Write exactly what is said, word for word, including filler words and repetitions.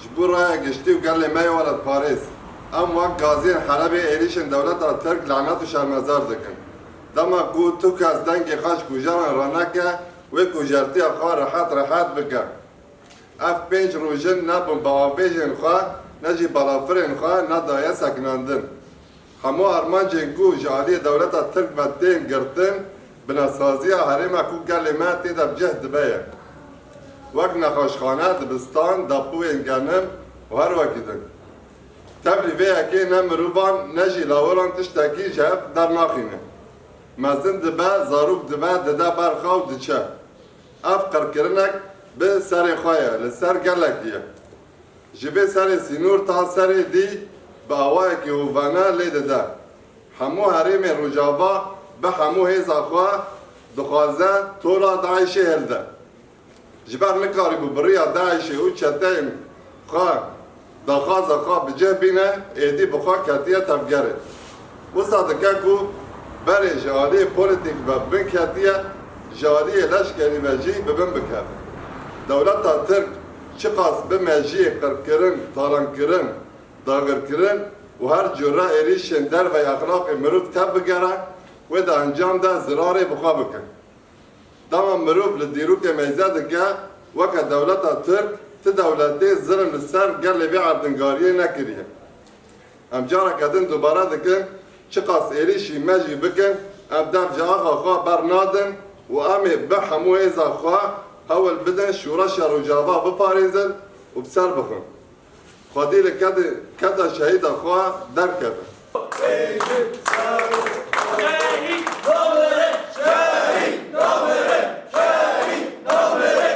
Ji bo raya giştî û gelê me yê welatparêz, em wek gaziyên Helebê êrîşên dewleta Tirk lanet û şermezar dikin. Dema ku tu kes dengê xwe ji kujeran raneke, wê kujertiya xwe rehet rehet bike. Ev pênc roj in ne bombavêjên xwe, ne jî balafirên xwe nedaye sekinandin. Hemû armancên ku ji aliyê dewleta Tirk ve tên girtin, binesaziya herêma ku gelê me tê de bi cih dibe ye. Wek nexweşxane, dibistan, depûyên genim û her wekî din. Tevlî vê yekê ne mirovan ne jî lawiran tiştekî ji hev dernaxîne. Mezin dibe, zarok dibe, dide ber xwe û diçe. Ev qirkirinek bi serê xwe ye, li ser gelekî ye. Ji vê serê sînor ta serê dî bi awayekî hovane lê dide. Hemû herêmê Rojava bi hemû hêza xwe dixwaze tola DAIŞê hilde. Ji ber nikarîbû bi riya DAIŞê û çeteyên xwe daxwaza xwe bi cih bîne, êdî bi xwe ketiye tevgerê. Wisa dike ku berê ji aliyê polîtîk ve bin ketiye, ji aliyê leşkerî ve jî bi bin bikeve. Dewleta Tirk çiqas bi mejiyê qirkirin, talankirin, dagirkirin û her cure êrîşên derveyî exlaqê mirov tevbigere, wê di encam de zirarê bi xwe bike. Dema mirov li dîrokê meyze dike, weke dewleta Tirk, ti dewletê zilm li ser gelê vê erdingariyê nekiriye. Em careke din dubare dikin, çiqas êrîşî me jî bikin, em dev ji axa xwe bernadin û em ê bi hemû hêza xwe hewl bidin şoreşa Rojava biparêzin û bi ser bixin. Xwedî li kedê-, keda şehîda xwe derkeve.